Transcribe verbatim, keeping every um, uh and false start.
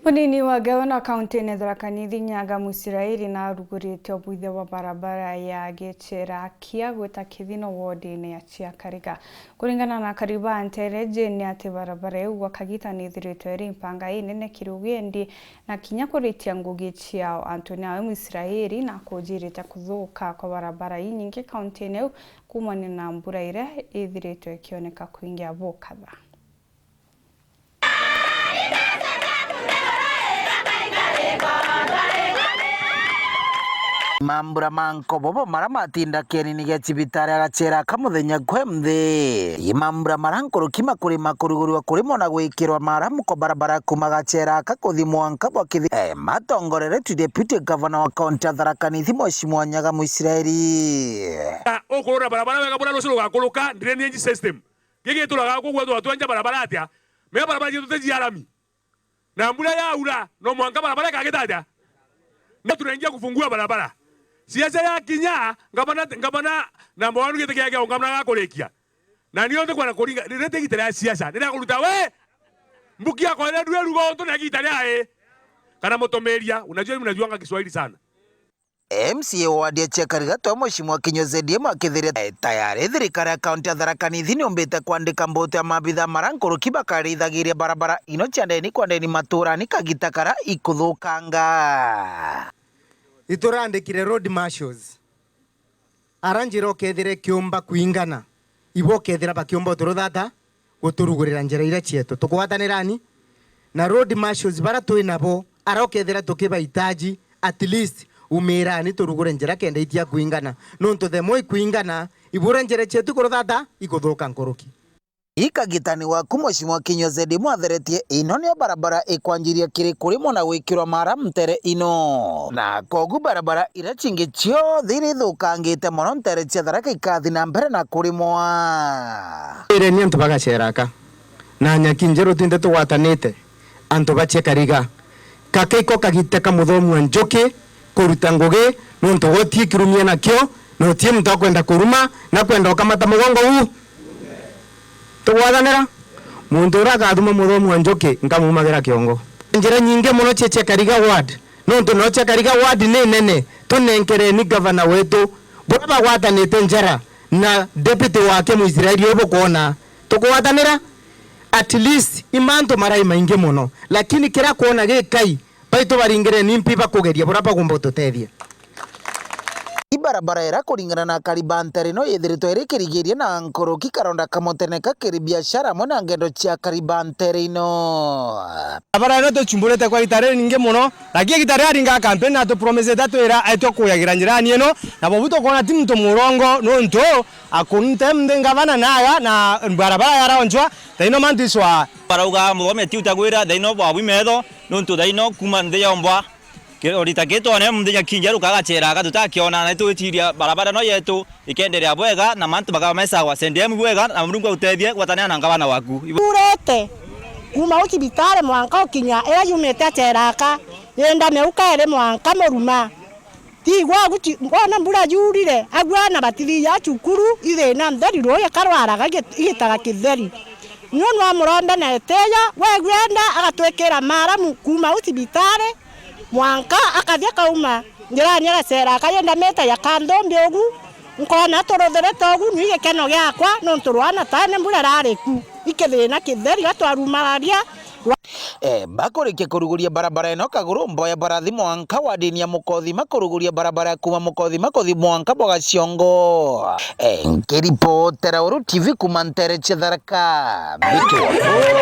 Munini wa gavana kaunti-ini Tharaka Nithi Nyaga Musirairi narugurite ubuithia bwa barabara ya Gicera Kia gwita Kithino wodini ya Chiakariga. Kuringana na akari ba ntere iji ni ati barabara iu gwa kagita ni ithiritwe iri mpanga inene kiri ugendi na kinya kuritia ngugi ciao. Anthony awe Mwisraeli na kujirite kuthuka kwa barabara inyingi kaunti-ini iu kumania na mbura iria ithiritwe ikioneka kwingia bukatha. Mambura ma nkobobo mara matinda kienini gia cibitari agacera ka muthenya kwe nthi. Mambura mara nkuruki makurima kurugurwa kurimo na gwikirwa maramu kwa barabara kuma gacera ka kuthi mwanka bwa kithi. Eh, matongoreretwe deputy governor wa kaunti ya Tharaka Nithi Mheshimiwa Nyaga Mwisraeli. Ukurura barabara wega bura rucio rugakuruka drainage system. Gigituraga kugua twatwenja barabara atia? Mea barabara cietu ti cia rami. Na mbura yaura, no mwanka barabara ikagita atia? No tunaingia kufungua barabara. Siasa ya kinya, ngavana, ngavana namba one giti kia kia ngavana gakurikia. Na nio ndikwenda kuringa, riri ti igita ria siasa, ni ria kuruta we. Mbuki yakwa iria ndue rugo untu na igita ria i. Kana mutumiria, unajua mimi najuanga Kiswahili sana. M C A wa wadi ya Chiakariga twa Mheshimiwa Kinyua Z D M akithiria tayari thirikari ya kaunti ya Tharaka Nithi niumbite kwandika mboto ya maabitha mara nkuruki bakarithagiria barabara ino cia ndeni kwa ndeni maturani kagita kara ikuthukanga. Iturandikire road marshals. Ara njira ukethira ikiumba kwingana, ibo ukethira bakiumba uturuthata guturugurira njira iria cietu. Tukugwatanirani? Na road marshals bara twi nabo, ara ukethira tukibahitaji, at least umirani turugure njira kenda itia kwingana. Nontu the more ikwingana, ibura njira cietu ikuruthata, ikuthuka nkuruki. Ikagitani waku Mheshimiwa Kinyua Z D M mwatheretie, ino nio barabara ikwanjiria kiri kurimwa na gwikirwa mara ntere ino. Na kogu barabara iria cingi ciothe iria ithukangite mono ntere cia Tharaka ikathi na mbere na kurimwa. Ireni antu bagacera aka. Na nyaki njeru twinthe tugwatanite, antu ba Chiakariga. Gaka iko kagite ka Muthomi wa Njuki kuruta ngugi, nontu guti kirumia nakio, na uti muntu akwenda kuruma, na kwenda ukamata mugongo u. Tugwathanira, muntu uria akathuma Muthomi wa Njuki, nkamumagira kiongo. Njira nyingi mono cia Chiakariga ward, nontu no Chiakariga ward ni nene, tunenkereni gavana wetu, buria bagwatanite njara na deputy wake Mwisraeli uyu bukwona. Tugwatanira, at least, i mantu marai maingi mono, lakini kiria kwona gikai, baitu baringire ni mpi bakugeria buria bagumba ututethia. I barabara iria kuringana na akari ba ntere ino yithiritwe iri kirigiria na nkuruki karonda kamotene ka kiri biashara amwe na ngendo cia akari ba ntere ino. Barabara ino tuchumburite kwa igita riringi mono, lakini igita riria aringa campaign atupromisete atwira aitwe kuyagira njirani ino, na bobu tukwona ti muntu murongo nontu akunte mthi ngavana naga na barabara yaraonjwa, thaino mantu iswa. Barauga Muthomi ti utagwira, thaino bwabwi metho, nontu thaino kuma nthi yombwa. Kirorita kitwone muthenya kinja rukagacera aka tutakiona, na itwitiria barabara no yetu ikenderea bwega, na mantu bakaba mesa gwa sendemu bwega, na Murungu agutethie gwatanira na ngavana waku. Urete kuma u cibitari mwanka ukinya ira yumite acera aka, yenda meuka iri mwanka muruma. Tigwa agu ci-, wona mbura yurire, agu aana batithiaga cukuru, ithina ntheri ruuji karwaraga igi-, igitaga kitheri. Niu nwamurombe na itiya, we gwenda agatwikira maramu kuma u cibitari, mwanka akathi akauma njirani agacera akayenda mita ya kanthumbi ugu, nkona turuthirite ugu, niu gikeno giakwa, nontu rwana tene mbura irari ku, ikithina kitheri gatwarumararia. Eh, bakurikia kuruguria barabara ino kaguru, mboya barathi mwanka wa dini ya Mukothima kuruguria barabara ya kuma Mukothima kuthi mwanka bwa Gaciongo. Eh, nkiripotera Uru T V kuma ntere cia Tharaka, Mbiti wa Boni.